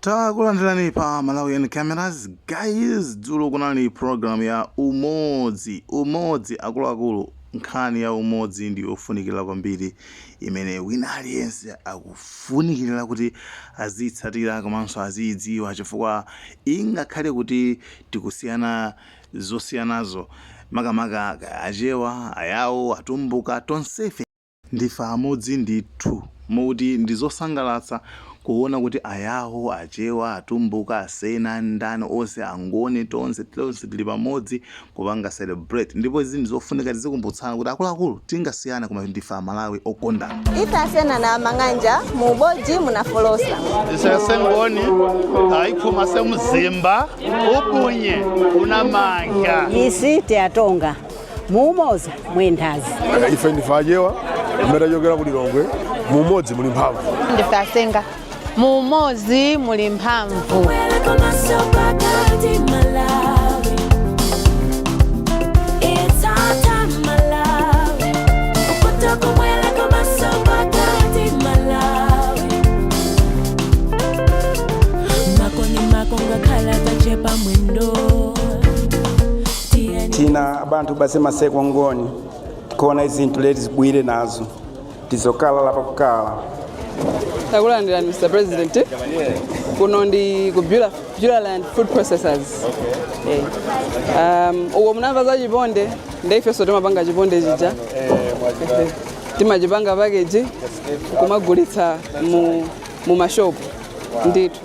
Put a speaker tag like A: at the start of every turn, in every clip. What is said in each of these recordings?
A: Takulandirani pa Malawian Cameras, guys. Dzulo kunali program ya umodzi. Umodzi, akuluakulu, nkhani ya umodzi ndi yofunikira kwambiri, imene wina aliyense akufunikira kuti azitsatira komanso aziyidziwa, chifukwa ingakhale kuti tikusiyana zosiyanazo, makamaka Achewa, Ayawo, Atumbuka, tonsefe ndife amodzi ndithu. Mukuti ndizosangalatsa kuona kuti Ayawo, Achewa, Atumbuka, Asena, ndani onse, Angoni, tonse tonse tili pamodzi kupanga celebrate. Ndipo izi ndizofunika tizikumbutsana kuti akuluakulu, tingasiyana koma ndife Amalawi okondana.
B: Ife Asena na Mang'anja, mu ubodzi munafolosa.
C: Sesengoni ayiphuma semuzimba ubunye unamandla.
D: Isi tiatonga muumoza mwenthazi.
E: Ife ndife Achewa amene tachokera ku Lilongwe. Mumodzi muli mphamvu.
F: Ndife Asenga, muumodzi muli mphamvu.
G: Malawi. It's our time, Malawi. Kutoka mwele kama sopakati, Malawi. Makoni makonga khala tachepa mwendo. Tiyeni.
H: Tina abantu basemaseko ngoni tikhona izinthu leti zibwire nazo tizokala lapa kukala.
I: Takulandirani, Mr President. Kuno ndi ku Beulah Food Processors. Uko munamva za chiponde, ndeifenso timapanga chiponde chija, timachipanga package kumagulitsa mu mashopu ndithu.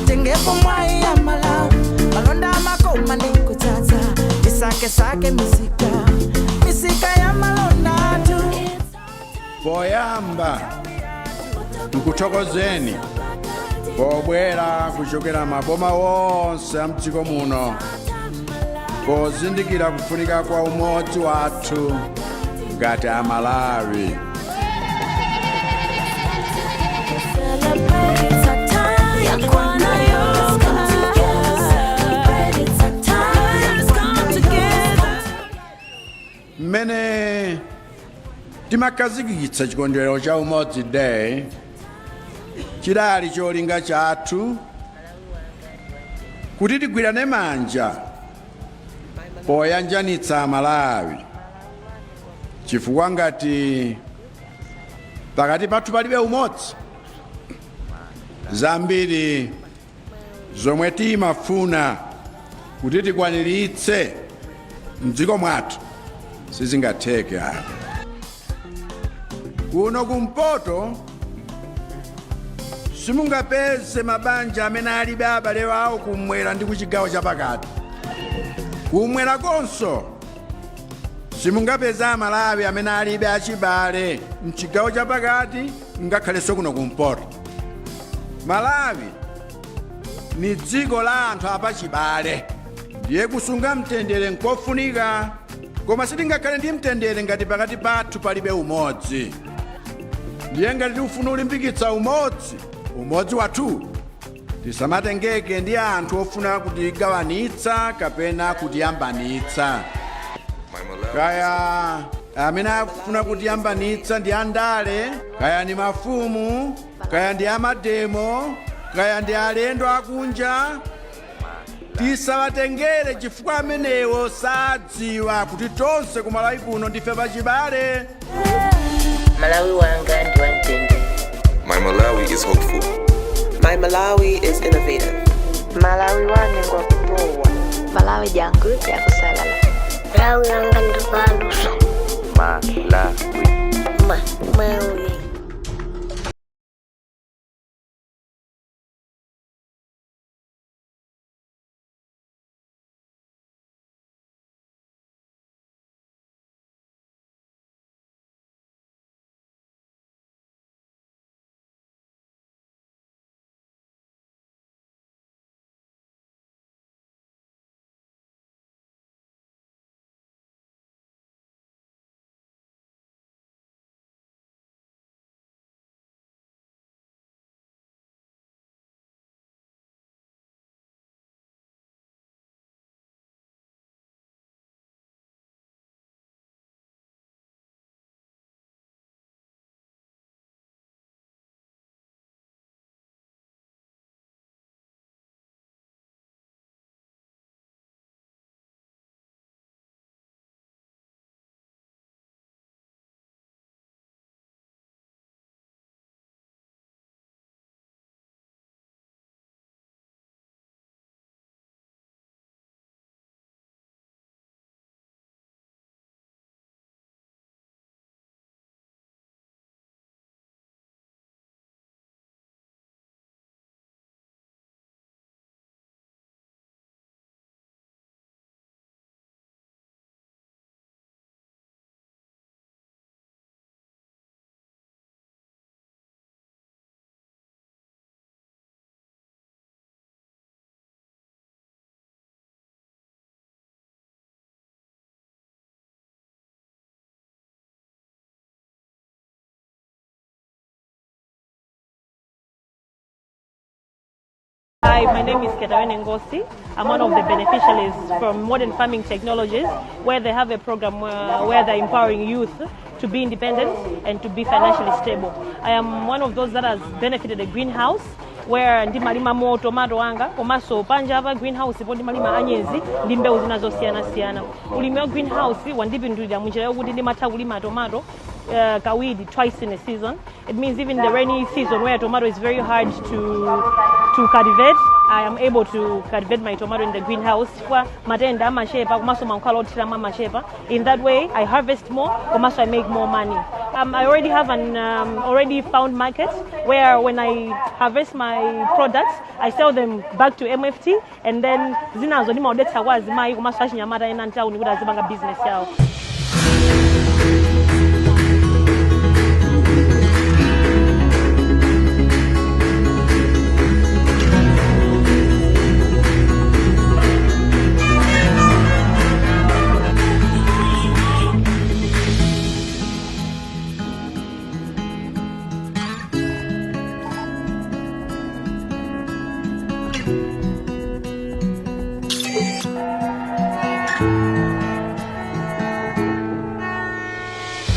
J: Tengepo mwai ya Malawi, malonda makoma ni kutsatsa, tisakesake misika, misika ya malonda tu.
K: Poyamba nkuthokozeni pobwera kuchokera maboma wonse a mdziko muno, pozindikira kufunika kwa umodzi wathu ngati Amalawi.
G: Celebrate, it's our time. Yakwana yoka. Celebrate, it's our time. Let's come together.
K: Mmene timakhazikitsa chikondwerero cha Umodzi Day, chidali cholinga chathu kuti tigwirane manja poyanjanitsa Amalawi, chifukwa ngati pakati pathu palibe umodzi, zambiri zomwe timafuna kuti tikwaniritse mdziko mwathu sizingatheke ayi. Kuno kumpoto simungapeze mabanja amene alibe abale awo kumwera ndi kuchigawo chapakati. Kumwera konso simungapeze Amalawi amene alibe achibale mchigawo chapakati, ngakhalenso kuno kumpoto. Malawi ni dziko la anthu apachibale, ndiye kusunga mtendere nkofunika, koma sitingakhale ndi mtendere ngati pakati pathu palibe umodzi. Ndiye ngati tikufuna kulimbikitsa umodzi, umodzi wathu, tisamatengeke ndi anthu ofuna kutigawanitsa kapena kutiyambanitsa. Kaya amene akufuna kutiyambanitsa ndi andale, kaya ndi mafumu, kaya ndi amademo, kaya ndi alendo akunja, tisawatengere, chifukwa amenewo sadziwa kuti tonse kumalawi kuno ndife pachibale.
L: Malawi wanga ndi wamtendere.
M: My Malawi is hopeful.
L: My Malawi is innovative.
N: Malawi wane ngwakupowa.
O: Malawi jangu yakusalala.
P: Malawi wanga ndi waluso.
M: Malawi.
P: Ma, Malawi.
Q: Hi, my name is Ketarene Ngosi. I'm one of the beneficiaries from Modern Farming Technologies, where they have a program where they're empowering youth to be independent and to be financially stable. I am one of those that has benefited a greenhouse where ndimalima mo tomato anga, komanso panja apa greenhouse po ndimalima anyezi ndi mbewu zina zosiyanasiyana. Ulimi wa greenhouse wandipindulira munjira yokuti ndimatha kulima tomato kawiri, twice in a season. It means even the rainy season, where tomato is very hard to cultivate, I am able to cultivate my tomato in the greenhouse kwa matenda amachepa, komanso mankhwala othiramo amachepa. In that way I harvest more, komanso I make more money. I already have an already found market where when I harvest my products, I sell them back to MFT, and then zinazo ndimaodetsa kwa azimayi komanso achinyamata ena mtawuni kuti azipanga business yawo.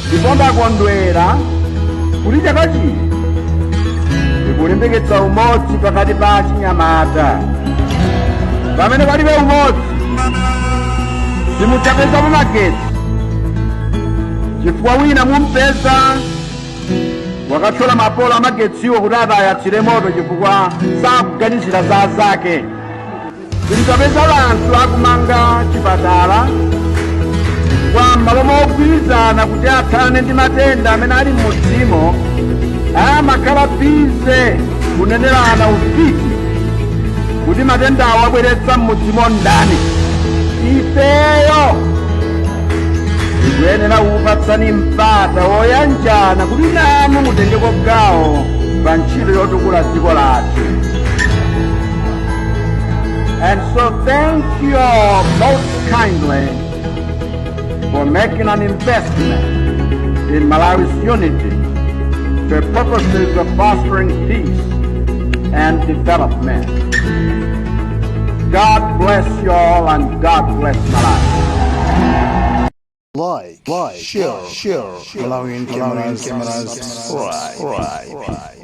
K: Ndipo ndakondwera kuti chaka chino tikulimbikitsa umodzi pakati pa achinyamata. Pamene palibe umodzi, simudzapezamo magetsi, chifukwa wina mumpeza wakathyola mapolo amagetsiwo kuti atayatsire moto, chifukwa sakuganizira za zake. Simudzapeza anthu akumanga chipatala kwa m'malo mogwirizana kuti athane ndi matenda amene ali m'mudzimo, amakhala busy kunenerana ufiti kuti matendawo abweretsa m'mudzimo ndani. Ifeyo tikuyenera kukupatsani mpata woyanjana kuti nanu mutengeko gawo pa ntchito yotukula dziko lathu. And so thank you all most kindly for making an investment in Malawi's unity for purposes of fostering peace and development. God bless you all and God bless Malawi.
A: Like, share, Malawian cameras, subscribe.